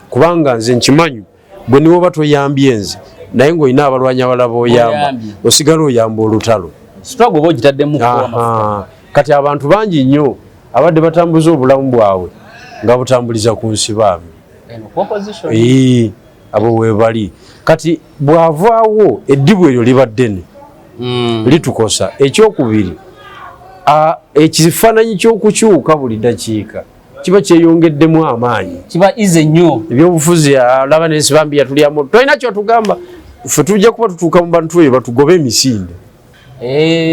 Kubanga nze nkimanyi, gwe niwe oba toyambye nze, naye ng'olina abalwanyi abalala b'oyamba, Oyambye. osigala oyamba olutalo. Struggle oba ogitaddemu kuwa amafuta. Kati abantu bangi nnyo abadde batambuza obulamu bwabwe nga butambuliza ku Nsibambi. Eno ku opposition. Ee, abo weebali. Kati bw'avaawo, eddibu eryo liba ddene, litukosa. Ekyokubiri, ekifaananyi ky'okukyuka buli dakiika kiba kyeyongeddemu amaanyi. Kiba easy nnyo. Ebyobufuzi alaba n'Ensibambi yatulyamu, tolina kyotugamba, ffe tujja kuba tutuuka mu bantu eyo batugobe emisinde.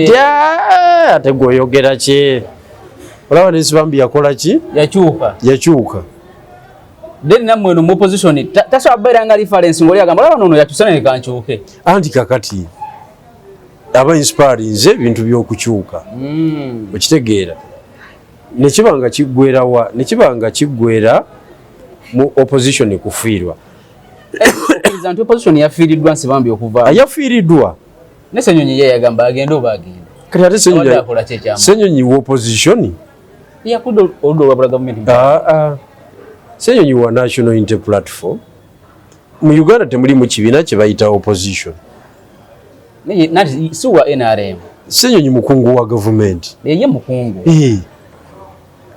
Tya, ate gweoyogera ki? Olaba n'Ensibambi yakola ki? Yakyuka. Yakyuka. Then nammwe eno mu opposition tasobola kubeera nga reference ng'oli agamba, olaba nono yakyusa, naye kankyuke. Anti kakati aba inspirinze ebintu by'okukyuka. Okitegeera, nekiba nga kiggwera wa? Nekiba nga kiggwera mu opposition kufiirwa. Okkiriza nti opposition yafiiriddwa Nsibambi okuva? Yafiiriddwa. Ne Senyonyi ye yagamba agende oba agende. Kati ate Senyonyi Abadde akola ki ekyama? Senyonyi wa opposition? Yakudde oludda olwabula gavumenti. Aa, Senyonyi wa National Unity Platform. Mu Uganda temulimu kibiina kye bayita opposition. Naye nati si wa NRM? Senyonyi mukungu wa gavumenti. Ye mukungu. Eh.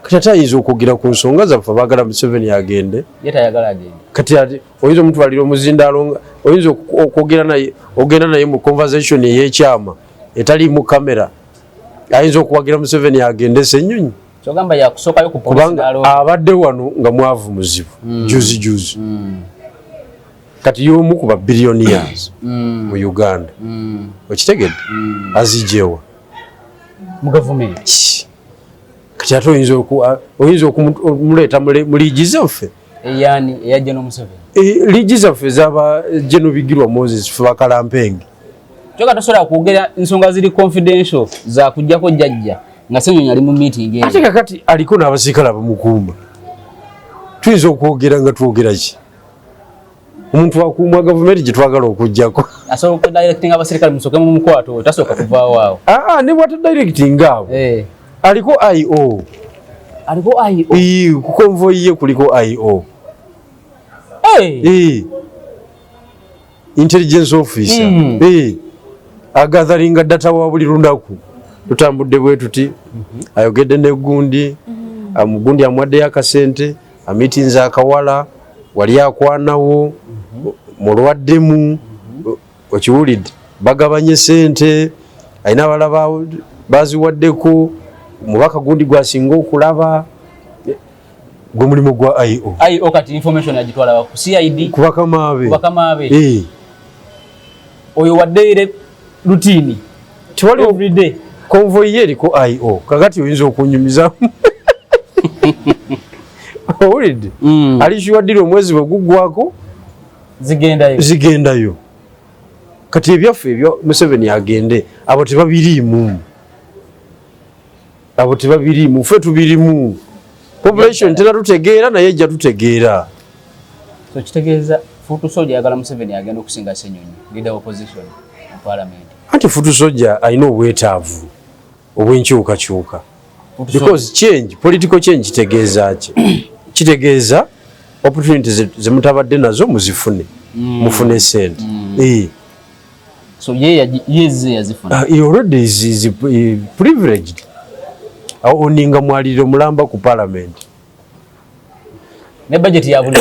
Kati ate ayinza okwogera ku nsonga zaffe abaagala Museveni agende? Ye tayagala agende. Kati ate oyinza omutwalira omuzindaalo oyinza okwogera naye, ogenda naye mu conversation ey'ekyama etaliimu kamera, ayinza okuwagira Museveni agende, Senyonyi? Kyogamba yakusookayo ku polisi? Kubanga n'alonda. Abadde wano nga mwavu muzibu juzi juzi. Kati y'omu ku ba billionaires mu Uganda. Okitegedde? Azijewa? Mu gavumenti. Kati ate oyinza okumuleeta mu liigi zaffe? Eyani? Eyajja n'Omuseveni? Eh, liigi zaffe ezaba General Bigirwa Moses, fe bakalampenge. Kyokka tosobola kwogera nsonga ziri confidential za kujjako jjajja nga Senyonyi ali mu meeting eyo. Ate kakati aliko n'abasirikale abamukuuma, tuyinza okwogera nga twogera ki? Omuntu akuumwa gavumenti gye twagala okugjako. Asobola okudirectinga abasirikale, musooke mu mukwate oyo, tasooka kuvaawo awo. Aa, ne bwatadirectinga abo, aliko IO. Aliko IO? Ii, ku convoy ye kuliko IO. Eh. Ii. Intelligence officer. Agatheringa data wa buli lunaku, tutambudde bwe tuti, ayogedde negundi, amugundi amuwaddeyo akasente, amitinze akawala wali akwanawo mulwaddemu. Okiwulidde? Bagabanye sente, alina abalala baziwaddeko mubaka gundi gwasinga okulaba, gwe mulimu gwa IO. IO kati information agitwala ku CID? Ku bakama be. Ku bakama be. Eh. Oyo wa daily routine. Tewali. Everyday. Convoy ye eriko IO. Kakati oyinza okunyumiza, owulidde? Alishuwaddira omwezi bwe guggwako zigendayo. Zigendayo. Kati ebyaffe ebyo Museveni agende, abo tebabiriimu, abo tebabiriimu, ffe tubirimu. Population tenatutegeera, naye ejja tutegeera. So kitegeeza foot soldier ayagala Museveni agenda okusinga Senyonyi, leader of opposition mu parliament? Anti foot soldier alina obwetaavu obw'enkyukakyuka. Foot soldier. Because change, political change kitegeeza ki? Kitegeeza opportunity zemutabadde nazo muzifune, mufune sente. Eh. So ye yezze yazifuna. He already is privileged. Oninga mwaliro mulamba ku parliament. Ne budget ya buli.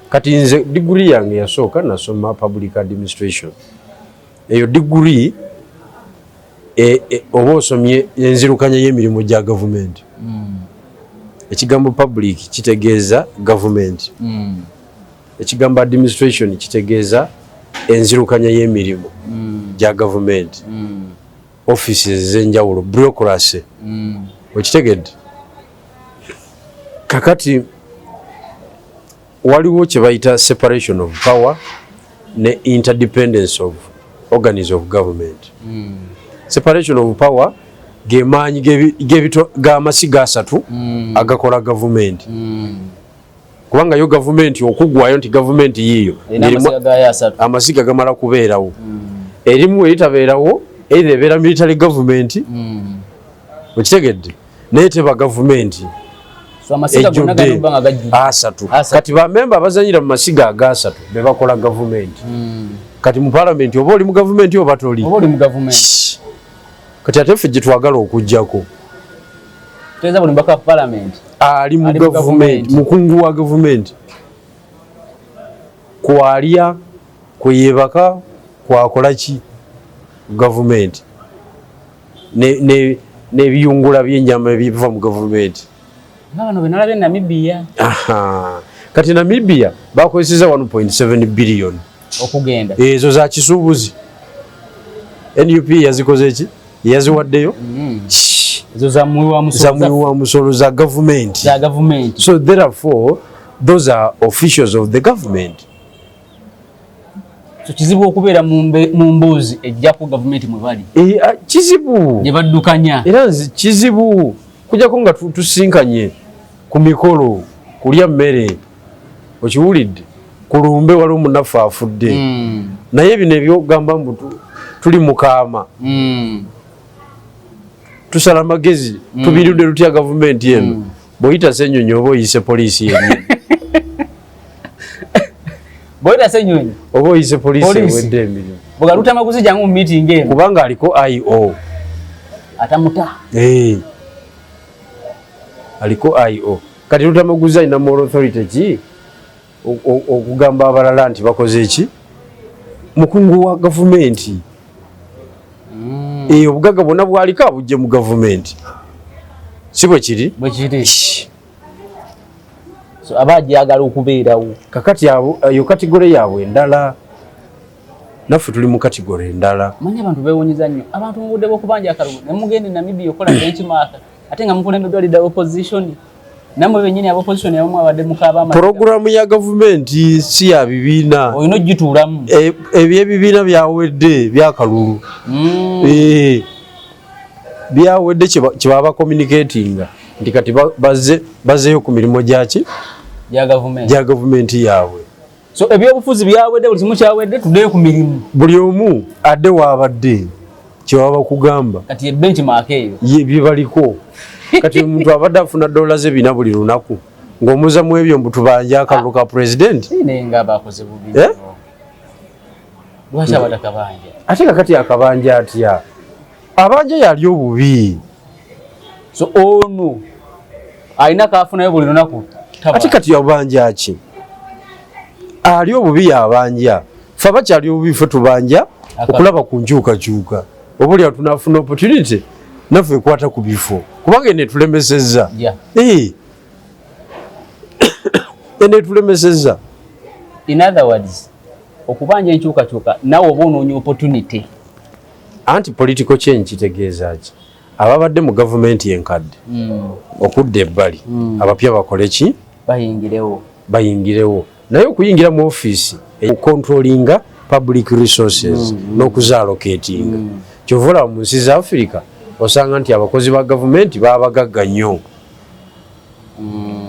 Kati nze degree yange yasooka nasoma public administration. Eyo degree oba osomye enzirukanya y'emirimu gya gavumenti. Ekigambo public kitegeeza gavumenti. Ekigambo administration kitegeeza enzirukanya y'emirimu gya gavumenti, offices ez'enjawulo, bureaucracy. Okitegedde? Kakati waliwo kye bayita separation of power ne interdependence of organs of government. Separation of power gemaanyi g'amasiga asatu agakola gavumenti, kubanga yo gavumenti okuggwayo nti gavumenti yiiyo Erina amasiga gayo asatu. Amasiga gamala kubeerawo, erimu eritabeerawo, either ebeera military government, okitegedde, naye teba gavumenti So amasiga gonna ejjudde galina okuba nga gajjudde. Asatu. Asatu. Kati bamemba abazanyira mu masiga agasatu be bakola gavumenti. Kati mu palamenti oba oli mu gavumenti oba toli. Oba oli mu gavumenti. Kati ate ffe gye twagala okuggyako Teeza buli mubaka wa palamenti ali mu Ali mu gavumenti, gavumenti. mukungu wa gavumenti, kwalya, kweyebaka, kwakola ki gavumenti n'ebiyungula by'ennyama ebiva mu gavumenti. Nga bano be nalabye e Namibia. Aha. Kati Namibia bakozeseza 1.7 billion okugenda. Ezo za kisuubuzi. NUP yazikoze ki? Yaziwaddeyo. Shh. Ezo za muwi wa musolo. Za muwi wa musolo, za gavumenti. Za gavumenti. So therefore those are officials of the government. So kizibu okubeera mu mboozi ejjako gavumenti mwe bali. Eh, ah, kizibu. Gye baddukanya. Era nze kizibu kujjako nga tusinkanye ku mikolo, kulya mmere, okiwulidde, ku lumbe waliwo munnaffe afudde. Naye bino ebyokugamba mbu tuli mukaama, tusala amagezi, tubirudde tutya gavumenti eno, bw'oyita Ssenyonyi oba oyise poliisi yennyini. Bw'oyita Ssenyonyi oba oyise poliisi Poliisi. ewedde emirimu. Bwe Lutamaguzi jangu mu meeting eno. Kubanga aliko IO. Atamuta. Eh. Aliko IO. Kati Lutamaguzi alina moral authority ki okugamba abalala nti bakoze ki? Mukungu wa gavumenti. Eh, obugagga bwonna bwaliko abujje mu gavumenti. Si bwe kiri? Bwe kiri. So aba agyagala okubeerawo. Kakati abo, eyo category yaabwe endala. Naffe tuli mu category endala. Manyi abantu beewuunyiza nnyo. Abantu mu budde bw'okubanja akalulu ne mugenda e Namibia okukola benchmark ate nga mukulembeddwa leader opposition. Nammwe bennyini aba opposition abamu abadde mukaaba amaziga. Pulogulaamu ya gavumenti si ya bibiina. Olina ogituulamu. Ebyebibiina byawedde byakalulu. Byawedde kye baba communicatinga nti kati bazzeeyo ku mirimu gyaki? Gya gavumenti. Gya gavumenti yaabwe. So ebyobufuzi byawedde, buli kimu kyawedde, tuddeyo ku mirimu. Buli omu adde waabadde kye baba bakugamba. Kati ye benchmark eyo. Ye bye baliko. Kati omuntu abadde afuna dola ze 400 buli lunaku ng'omuza mu ebyo mbu tubanje akalulu ka pulezidenti. Naye nga bakoze bubi Eh? nnyo. Lwaki abadde akabanja? Ate kakati akabanja atya? Abanja yali obubi. So ono alina kafunayo buli lunaku. Ate kati yabanja ki? Ali obubi yabanja. Ffe abakyali obubi ffe tubanja okulaba ku nkyukakyuka. Oba oli awo tunaafuna opportunity naffe ekwata ku bifo. Kubanga eno etulemesezza. Eh. Eno etulemesezza. In other words, okubanja enkyukakyuka naawe oba onoonya opportunity. Anti political change kitegeeza ki? Ababadde mu gavumenti enkadde okudda ebbali, abapya bakole ki? Bayingirewo. Bayingirewo. Naye okuyingira mu ofiisi controllinga public resources n'okuzaallocatinga. Kyova olaba mu nsi za Africa osanga nti abakozi ba gavumenti babagagga nnyo.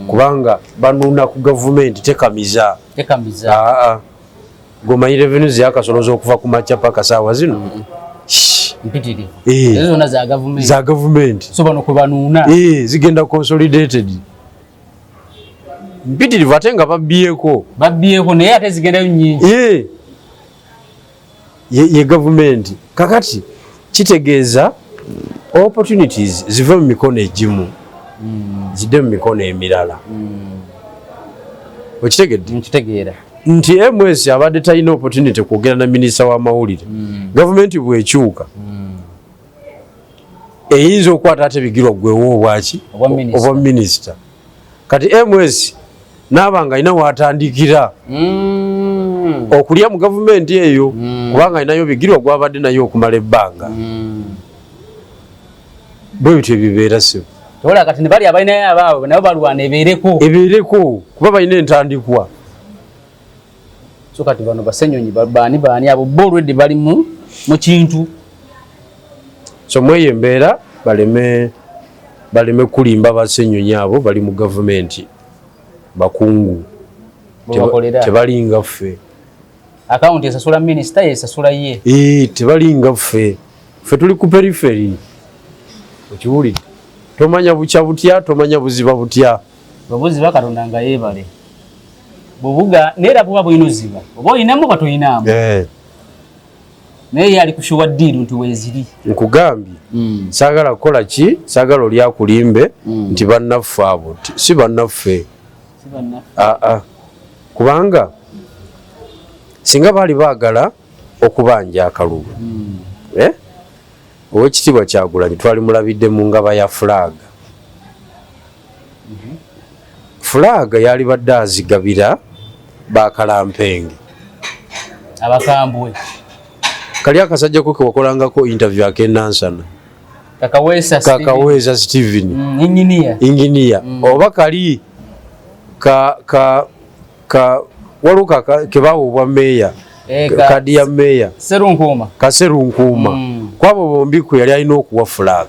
Kubanga banuuna ku gavumenti, tekamiza. Tekamiza. Aa, gomanyi revenue ziyakasoloza okuva ku makya paka saawa zino. Shh. Mpitirivu. Eh. Ezo zonna za gavumenti. Za gavumenti. So bano kwe banuuna. Eh, zigenda consolidated. Mpitirivu ate nga babbyeko. Babbyeko naye ate zigendayo nnyingi. Eh. Ye gavumenti. Kakati kitegeeza opportunities zive mu mikono egimu zidde mu mikono emirala. Okitegedde? Nkitegeera. Nti MS abadde talina opportunity kwogera na minisita w'amawulire. Gavumenti bw'ekyuka eyinza okukwata ate Bigirwa gwewo obwaki? Obwa minisita. Obwa minisita. Kati MS naaba nga alina w'atandikira okulya mu gavumenti eyo, kubanga alinayo Bigirwa gwabadde naye okumala ebbanga. Bwe bityo bibeera, sebo. Tola kati ne bali abalinayo abaabwe nabo balwana ebeereko. Ebeereko kuba balina entandikwa. So kati bano basenyonyi baani baani abo bo already bali mu kintu. So mweyo embeera baleme kulimba basenyonyi abo bali mu gavumenti bakungu. Tebalinga ffe. Akawunti esasula minisita yesasula ye. Tebalinga ffe. Ffe tuli ku periphery. Okiwulidde? Tomanya bukya butya, tomanya buziba butya. Obuziba Katonda nga yeebale. Bubuga naye buba bulina oziba. Oba olinamu oba tolinaamu. Naye yali kushuwa ddiiru nti weeziri. Nkugambye. Saagala kukola ki? Saagala oli akulimbe nti bannaffe abo. Si bannaffe. Si bannaffe. Kubanga singa baali baagala okubanja akalulu. Owekitiibwa Kyagulanyi twali mulabidde mu ngaba ya flag. Flag yali badde azigabira bakalampenge. Abakambwe. Kali akasajja ko ke wakolangako interview ak'enansana. Kakaweesa Steven. Kakaweesa Steven. Engineer. Engineer. Oba kali ka waliwo ke bawa obwa meeya. Kadi ya meeya. Serunkuuma. Kaserunkuuma. Kwabo bombi kwe yali alina okuwa flag.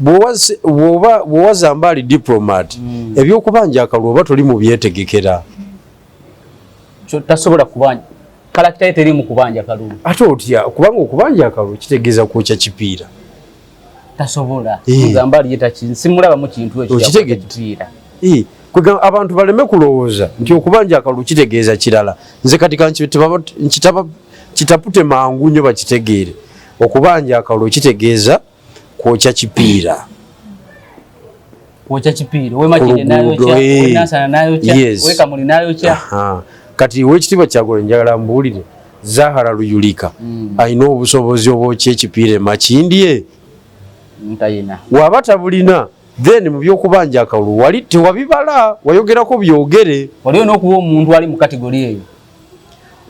Bw'owa Zambaali diplomat, ebyokubanja akalulu oba toli mu byetegekera. Tasobola kubanja. Kalakita ye teri mu kubanja kalulu. Ate otya kubanga okubanja akalulu kitegeeza kwokya kipiira. Tasobola. Zambaali ye simulaba mu kintu ekyo Okitegedde? kipiira. Kwegamba abantu baleme kulowooza nti okubanja akalulu kitegeeza kirala. Nze kati kitapute mangu nnyo bakitegeere. Okubanja akalulu kitegeeza kwokya kipiira. Kwokya kipiira. Owe Makindye n'ayokya, owe Nansana n'ayokya, owe Kamuli n'ayokya. Kati owekitiibwa Kyagulanyi njagala mbuulire, Zahara Luyulika alina obusobozi obwokya ekipiira e Makindye? Ntayina. Waba tabulina, then mu by'okubanja akalulu wali tewabibala, wayogerako byogere. Waliwo n'okuwa omuntu ali mu kategori eyo.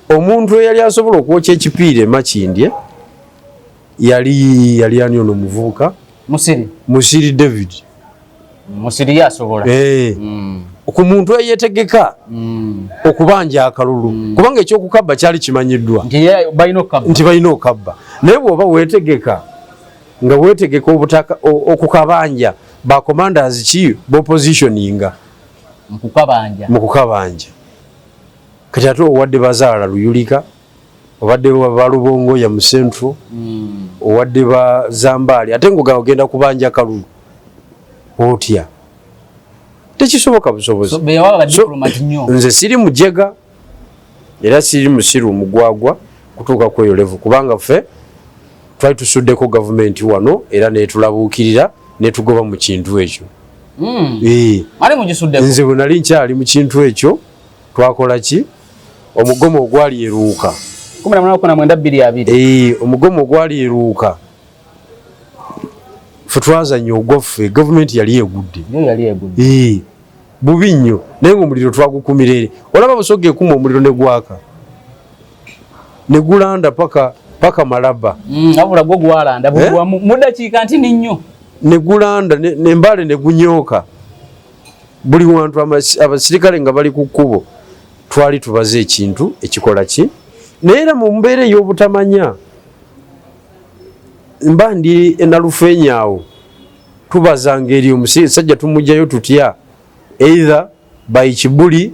Omuntu eyali asobola okwokya ekipiira e Makindye yali ani ono omuvubuka? Musiri. Musiri David. Musiri yasobola. Ku muntu eyetegeka okubanja akalulu. Kubanga ekyokukabba kyali kimanyiddwa. Nti ye balina okukabba. Nti balina okukabba. Naye bw'oba weetegeka nga weetegeka okukabanja ba commanders ki b'oppositioninga Mu kukabanja. Mu kukabanja. Kati ate owadde bazaala Luyulika, obadde ba Lubongoya mu Central, owadde ba Zambaali, ate ng'ogamba ogenda kubanja kalulu. Otya? Tekisoboka busobozi. So, be yawa ba diplomat nnyo. Nze siri mujega era siri musiru mugwagwa kutuuka ku eyo level, kubanga ffe twali tusuddeko gavumenti wano era netulabuukirira netugoba mu kintu ekyo. Mwali mugisuddeko? Nze bwe nali nkyali mu kintu ekyo twakola ki? Omugomo ogwali eruuka. 18 19 22. Omugomo ogwali eruuka. Ffe twazannya ogwaffe, gavumenti yali egudde. Yo yali egudde. Bubi nnyo, naye ng'omuliro twagukumira eri. Olaba Busoga ekuma omuliro ne gwaka. Ne gulanda paka Malaba. Wabula gwo gwalanda, bugwa mu ddakiika nti ni nnyo. Ne gulanda, ne Mbale ne gunyooka. Buli wantu abasirikale nga bali ku kkubo, twali tubaze ekintu ekikola ki? Naye era mu mbeera ey'obutamanya, mba ndi e Nalufeenya awo, tubaza ngeri omusajja tumuggyayo tutya, either by kibuli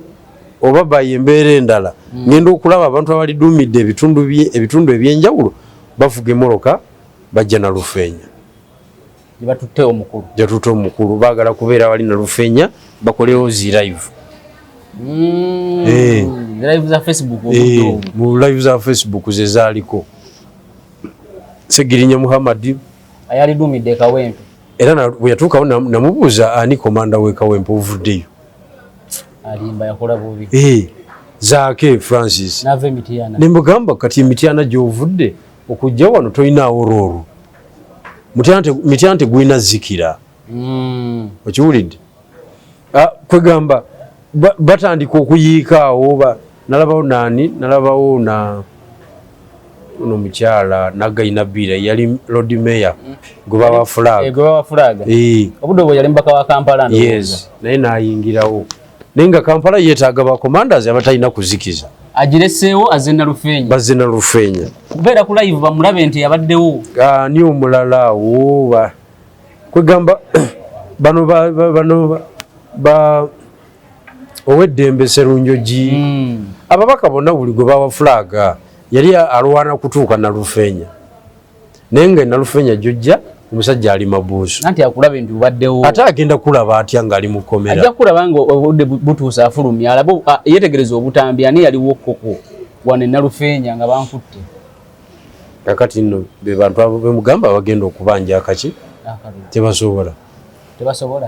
oba by embeera endala. Ngenda okulaba abantu abaliduumidde ebitundu eby'enjawulo bavuga emmotoka bajja Nalufeenya. Gye batutte omukulu. Gye batutte omukulu, baagala kubeera wali Nalufeenya bakolewo zi live. Live za Facebook obudde obwo. Mu live za Facebook ze zaaliko. Ssegirinya Muhammad ayaliduumidde e Kawempe. Era bwe yatuukawo namubuuza ani komanda w'e Kawempe ovuddeyo. Alimba yakola bubi. Zaake Francis. N'ava e Mityana. Ne mugamba kati Mityana gy'ovudde okujja wano tolinaawo roolo. Mityana tegulina zikira. Okiwulidde? Kwegamba batandika okuyiika awo, nalabawo nani, nalabawo na Ono mukyala Nagayina Bira yali Lord Mayor gwe bawa flag. Eh, gwe bawa flag. Eh. Obudde obwo yali mubaka wa Kampala ndowooza. Yes, naye n'ayingirawo. Naye nga Kampala yeetaaga ba commanders abatalina kuzikiza. Agireseewo azze Nalufeenya. Bazze Nalufeenya. Kubeera ku live bamulabe nti yabaddewo. Ani omulala awo ba kwegamba bano ba, ba, bano ba oweddembe Serunjogi. Ababaka bonna buli gwe bawa flag yali alwana kutuuka Nalufeenya. Naye nga Nalufeenya jojja omusajja ali mabuusu. Anti akulaba nti obaddewo. Ate agenda kulaba atya ng'ali mu kkomera? Ajja kulaba nga obudde butuuse afulumya, alabe yeetegereza obutambi ani yaliwo kkoko wano e Nalufeenya nga bankutte. Kakati nno be bantu abo be mugamba abagenda okubanja akaki? Akalulu. Tebasobola. Tebasobola?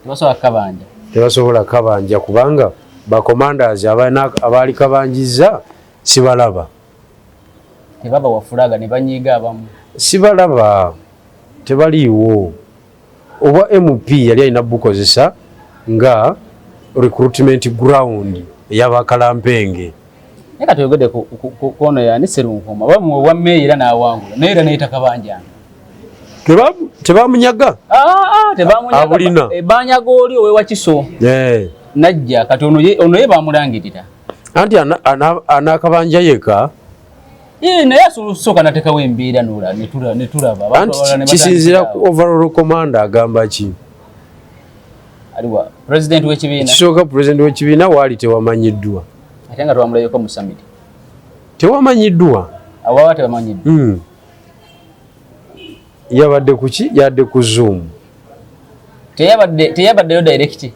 Tebasobola kabanja. Tebasobola kabanja kubanga ba commanders abaali kabanjizza sibalaba. Tebaba wa fulaga ne banyiiga abamu. Sibalaba, tebaliiwo. Obwa MP yali alina bukozesa nga recruitment ground ey'abakalampenge. Naye kati oyogedde ku ono yani Sserunkuma, bamuwa obwa mmeeya era n'awangula, naye era naye takabanjanga. Tebamunyaga? Tebamunyaga. Abulina. Banyaga oli owe Wakiso. Najja kati ono ye bamulangirira. Anti anakabanja yeka. Naye asobola okusooka n'ateekawo embeera ne tulaba. Abantu Anti abalala ne kisinziira batandikira ku awo. overall commander agamba ki? Aliwa president w'ekibiina. Ekisooka president w'ekibiina waali tewamanyiddwa. Ate nga twamulabyeko mu summit. Tewamanyiddwa. Awawa tebamanyiddwa. Yabadde ku ki? Yabadde ku Zoom. Teyabaddeyo direct.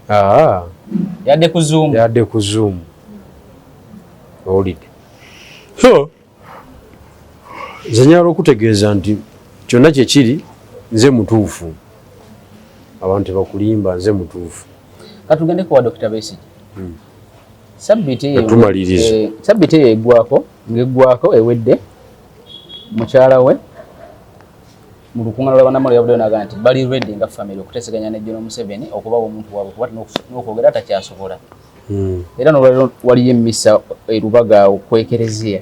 Yabadde ku Zoom. Yabadde ku Zoom. Owulidde. So, nze njagala okutegeeza nti kyonna kye kiri nze mutuufu. Abantu tebakulimba, nze mutuufu. Katugende ku wa Dr. Besigye. Sabbiiti eyo Tumalirize. Sabbiiti eyo eggwako, ng'eggwako ewedde, mukyala we mu lukuŋŋaana lwa bannamawulire yavuddeyo n'agamba nti bali ready nga family okuteeseganya ne General Museveni okubawa omuntu waabwe kuba n'okwogera takyasobola. Era n'olwaleero waliyo emmisa e Lubaga awo ku Ekereziya.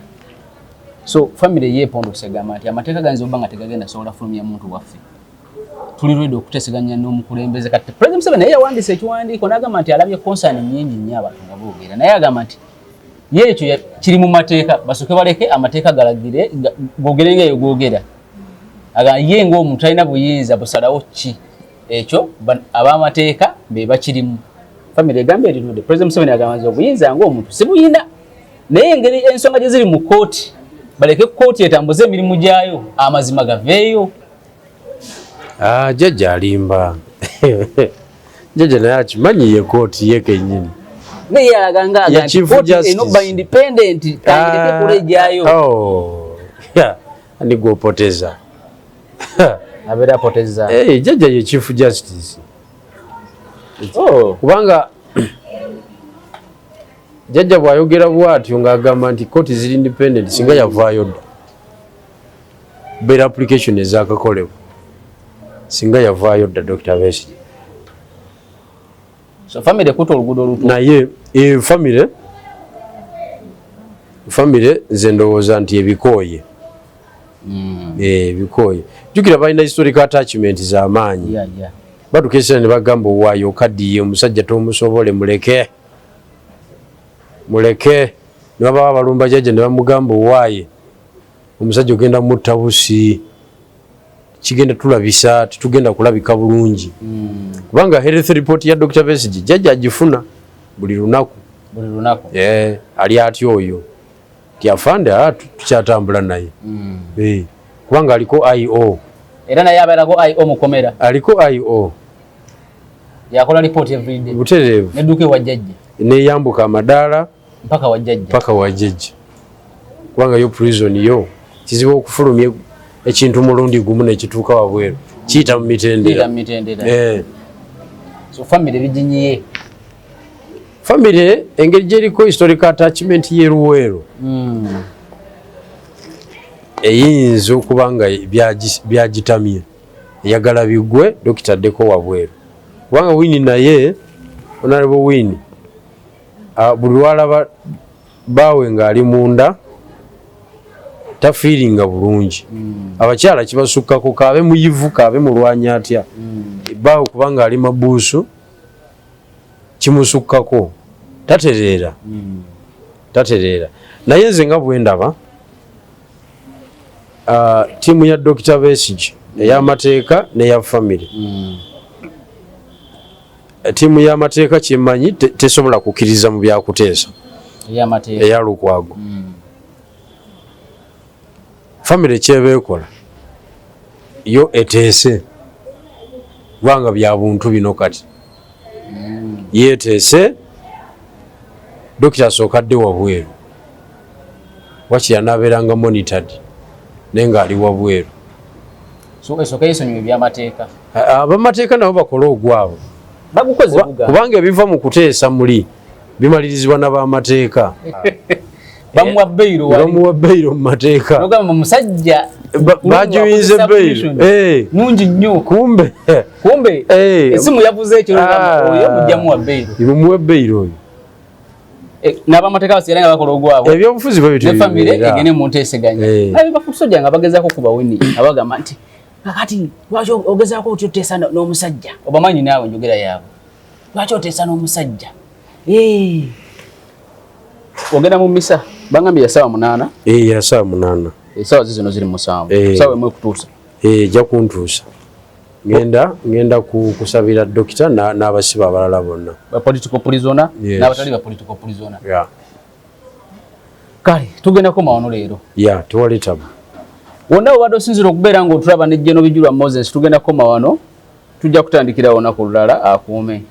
So family ye epondokose egamba nti amateeka gayinza okuba nga tegagenda sobola fulumya muntu waffe. Tuli ready okuteeseganya n'omukulembeze. Kati President Museveni naye yawandiise ekiwandiiko n'agamba nti alabye concern nnyingi nnyo abantu nga boogera. Naye agamba nti ye ekyo kiri mu mateeka, basooke baleke amateeka galagire, googere ng'eyo googera. Agamba ye ng'omuntu talina buyinza busalawo ki ekyo, ab'amateeka be bakirimu. Family egamba erinudde. President Museveni agamba nti obuyinza ng'omuntu si buyina, naye engeri ensonga gye ziri mu kkooti, baleke kkooti etambuze emirimu gyayo, amazima gaveeyo. Jjajja alimba. Jjajja naye akimanyi ye kkooti ye kennyini. Naye alaga nga Ye aga nti Chief kkooti Justice. enoba independent, tangireke kulejayo. Oh. Yeah. Ani gw'opoteza? Abeera apoteza. Jjajja ye Chief Justice. Oh. Kubanga jjajja bw'ayogera bw'atyo ng'agamba nti kkooti ziri independent, singa yavaayo dda. Bail application ezaakakolebwa. Singa yavaayo dda Dr. Besigye. So family ekutte oluguudo olutuufu. Naye family nze ndowooza nti ebikooye. Ebikooye. Jjukira balina historical attachment z'amaanyi. Batuuka ekiseera ne bagamba owaayo okaddiye omusajja tomusobole muleke. Muleke. Ne babawo abalumba jjajja ne bamugamba owaaye omusajja ogenda mutta busi. Kigenda tulabisa, tetugenda kulabika bulungi. Kubanga health report ya Dr. Besigye jjajja agifuna buli lunaku. Buli lunaku. Ali atya oyo. Ti afande, tukyatambula naye. Kubanga aliko IO. Era naye abeerako IO mukomera. Aliko IO. Yakola report every day. Butereevu. Nedduka ewa jjajja. Neyambuka amadaala. Mpaka wa jjajja. Mpaka wa jjajja. Kubanga yo prison yo kizibu okufulumya ekintu mulundi gumu nekituuka wabweru. Kiyita mu mitendera. Kiyita mu mitendera. So family biginyiye. Family engeri gyeriko historical attachment y'e Luweero. Eyinza okuba nga byagitamye. Eyagala bigwe dokita addeko wabweru. Kubanga Winnie naye, Honorable Winnie, buli lwalaba baawe ng'ali munda Tafiiringa bulungi. Abakyala kibasukkako, kaabe muyivu, kaabe mulwanyi atya, bbaawe kubanga ali mabuusu kimusukkako, tatereera, tatereera. Naye nze nga bwendaba, ttiimu ya Dokita Besigye ey'amateeka n'eya famire, ttiimu y'amateeka kyemmanyi tesobola kukkiriza mu byakuteesa. Ey'amateeka. Eya Lukwago. Famire kyebeekola yo eteese, kubanga bya buntu bino. Kati yeeteese, dokita asooka adde wabweru, wakiri anaabeeranga monitored naye ng'ali wabweru. So esooka yesonyiwa ebyamateeka. Abamateeka nabo bakole ogwabwe. Bagukoze. Kubanga ebiva mu kuteesa muli bimalirizibwa n'abamateeka. Bamuwa beyiro wali. Bamuwa beyiro mu mateeka. Nogamba musajja Bajuwinze beyiro. Nungi nnyo. Kumbe. Kumbe esimu yavuze ekyo. Ah. Oyo mujjamuwa beyiro. Mumuwe beyiro oyo. N'abamateeka basigala nga bakola ogwabwe. Ebyobufuzi bwe bityo ne famire bibeera. egende mu nteeseganya. Abe bakusojja nga bagezaako kubawini, abagamba nti kakati lwaki ogezaako otya oteesa n'omusajja? Obamanyi naawe enjogera yaabwe, lwaki oteesa n'omusajja? Eh. Ogenda mu misa, bangambye ya 8:00. Eh, ya 8:00. Essaawa zizino ziri 7:00. 1:00 ekutuusa. Eh, ejja kuntuusa. Ngenda kusabira dokita n'abasibe abalala bonna. Ba political prisoner. Yes. N'abatali ba political prisoner. Yeah. Kale tugenda koma wano leero. Yeah, tewali tabu. Wonna webadde osinzira okubeera ng'otulaba ne General Bijulwa Moses, tugenda koma wano, tujja kutandikira olunaku olulala. Akuume.